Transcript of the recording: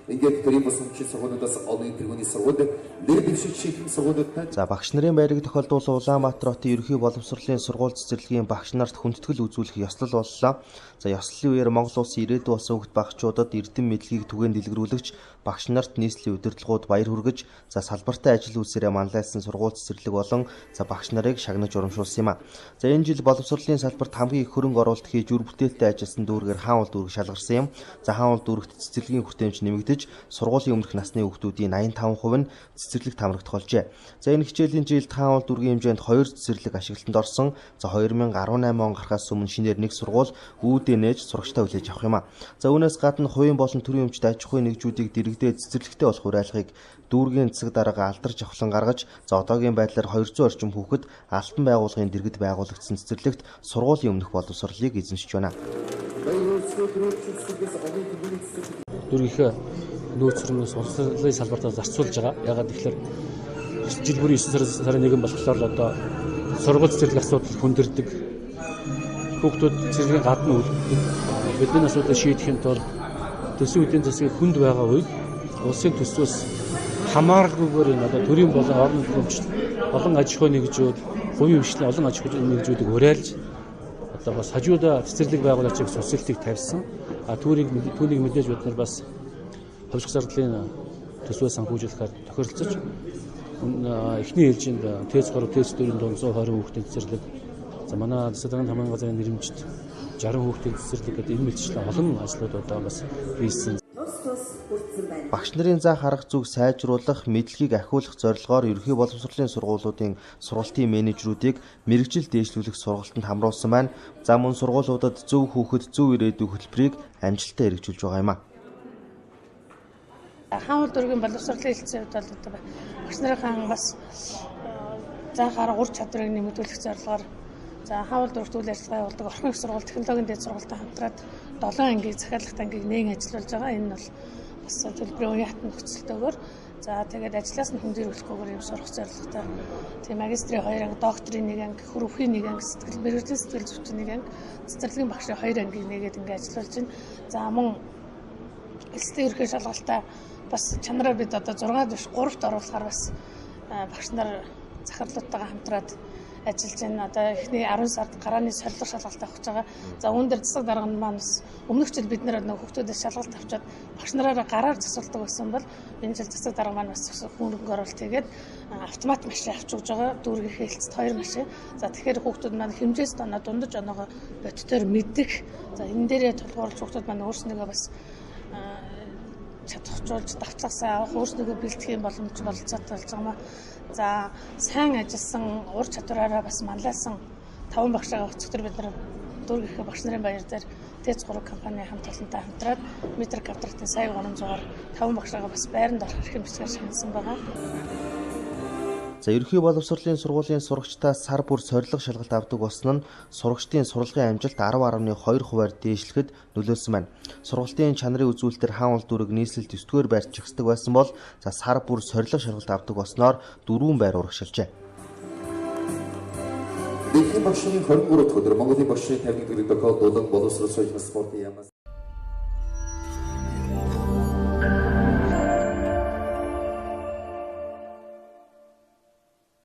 Ингээд төрийн бас өмчийн сургуулиудаас олон тэргүүний сургууль нэр дэвшигч шинэхэн сургуулиудад. За, багш нарын баярыг тохиолдуулан Улаанбаатар хотын ерөнхий боловсролын сургууль цэцэрлэгийн багш нарт хүндэтгэл үзүүлэх ёслол боллоо. За, ёслолын үеэр Монгол улсын ирээдүй болсон хүүхэд багчуудад эрдэм мэдлэгийг түгээн дэлгэрүүлэгч багш нарт нийслэлийн удирдлагууд баяр хүргэж, за салбартай ажил үйлсээрээ манлайлсан сургууль цэцэрлэг болон за багш нарыг шагнаж урамшуулсан юм а. За, энэ жил боловсролын салбарт хамгийн их хөрөнгө оруулалт хийж үр бүтээлтэй ажилласан дүүргээр Хаан уул дүүрэг шалгарсан юм. За, Хаан уул дүүрэгт цэцэрлэгийн хүртээмж нэмэгдэж, сургуулийн өмнөх насны хүүхдүүдийн 85% нь цэцэрлэг хамрагдах болжээ. За, энэ хичээлийн жилд Хаан уул дүүргийн хэмжээнд 2 цэцэрлэг ашиглалтанд орсон. За, 2018 он гарахаас өмнө шинээр нэг сургууль үүдээ нээж сурагчтай хүлээж авах юм а. За, үүнээс гадна хувийн болон төрийн өмчт аж ахуйн нэгжүүдийг дэргэдээ цэцэрлэгтэй болох уриалгыг дүүргийн засаг дарга алдар жавхлан гаргаж, за одоогийн байдлаар 200 орчим хүүхэд алтан байгууллагын дэргэд байгуулагдсан цэцэрлэгт сургуулийн өмнөх боловсролыг эзэмшиж байна. Дүүргийнхээ нөөц хөрөнгөөс боловсролын салбартаа зарцуулж байгаа. Ягаад гэвэл жил бүрийн 9 сарын 1 болохоор л одоо сургууль цэцэрлэг асуудал хүндэрдэг. Хүүхдүүд цэцэрлэгийн гадна үлддэг. Бидний асуудлыг шийдэхин тулд төсвийн эдийн засгийн хүнд байгаа үед улсын төсвөөс хамааралгүйгээр энэ одоо төрийн болон орон нутгийн олон аж ахуйн нэгжүүд, хувийн хвшлийн олон аж ахуйн нэгжүүдийг уриалж одоо бас хажуудаа цэцэрлэг байгуулаач гэсэн хүсэлтийг тавьсан. А түүнийг мэдээж бид нар бас хувьсгал зардлын төсвөө санхүүжүүлэхээр тохиролцож эхний ээлжинд ТЭЦ 3, ТЭЦ 4-ийн дунд 120 хүүхдийн цэцэрлэг, за манай засаг даргын тамган газрын нэрэмжит 60 хүүхдийн цэцэрлэг гэдэг энэ мэтчлэн олон ажлууд одоо бас хийсэн. Багш нарын заах арга зүг сайжруулах, мэдлэгийг ахиулах зорилгоор ерөнхий боловсролын сургуулиудын сургалтын менежерүүдийг мэргэжил дээшлүүлэх сургалтанд хамруулсан байна. За, мөн сургуулиудад зөв хүүхэд зөв ирээдүй хөтөлбөрийг амжилттай хэрэгжүүлж байгаа юм а. Хаан уул дүүргийн боловсролын хэлтсийн хувьд бол одоо багш нарын бас заах арга ур чадварыг нэмэгдүүлэх зорилгоор за Хаан уул дүүрэгт үйл ажиллагаа явуулдаг Орхон их сургууль, технологийн дээд сургуультай хамтраад 7 ангийг захиалгат ангийг нээн ажиллуулж байгаа. Энэ нь бол бас төлбөрийн уян хатан нөхцөлтэйгээр за тэгээд ажлаас нь хөндөрүүлэхгүйгээр юм сурах зорилготой. Тийм магистрийн 2 анги, докторийн 1 анги, хөрвөхийн 1 анги, сэтгэл мэргэжлийн сэтгэл зүйчийн 1 анги, цэцэрлэгийн багшийн 2 ангийг нээгээд ингээ ажиллуулж байна. За, мөн элсэлтийн ерөнхий шалгалтаа бас чанараа бид одоо 6 биш 3-т оруулахаар бас багш нар захирлуудтайгаа хамтраад ажиллаж байна. Одоо эхний 10 сард гарааны сорилго шалгалт авах гэж байгаа. За, үүн дээр засаг дарга нь маань бас өмнөх жил бид нэр нөгөө хүүхдүүдээс шалгалт авчиад багш нараараа гараар засуулдаг байсан бол энэ жил засаг дарга маань бас хөрөнгө оруулалт хийгээд автомат машин авч өгж байгаа. Дүүргийнхээ хэлцэд 2 машин. За, тэгэхээр хүүхдүүд маань хэмжээс доноо дундаж оноогоо бодитоор мэдэх. За, энэ дээрээ тулгуурлаж хүүхдүүд маань өөрснийгөө бас чадахжуулж давтлагасаа авах, өөрснийгөө бэлтгэх юм боломж бололцоотой болж байгаа юм. За, сайн ажилласан, ур чадвараараа бас манлайлсан 5 багшаа өчигдөр бид нар дүүргийнхээ багш нарын баяр дээр ТЭЦ 3 компани хамт олонтой хамтраад метр квадратын сая 300-аар 5 багшаага бас байранд орох эрхэм бичгээр шагнасан байгаа. За, ерөнхий боловсролын сургуулийн сурагчдаас сар бүр сорилго шалгалт авдаг болсон нь сурагчдын сурлагын амжилт 10.2 хувиар дээшлэхэд нөлөөлсөн байна. Сургалтын чанарын үзүүлэлтээр Хаан уул дүүрэг нийслэлд 9-р байрт жагсдаг байсан бол за сар бүр сорилго шалгалт авдаг болсноор 4 байр урагшилжээ. Дэлхийн багш нарын 23 дахь өдөр Монголын багш нарын 51 дэх тохиолдуулан боловсрол соёл спортын яамаас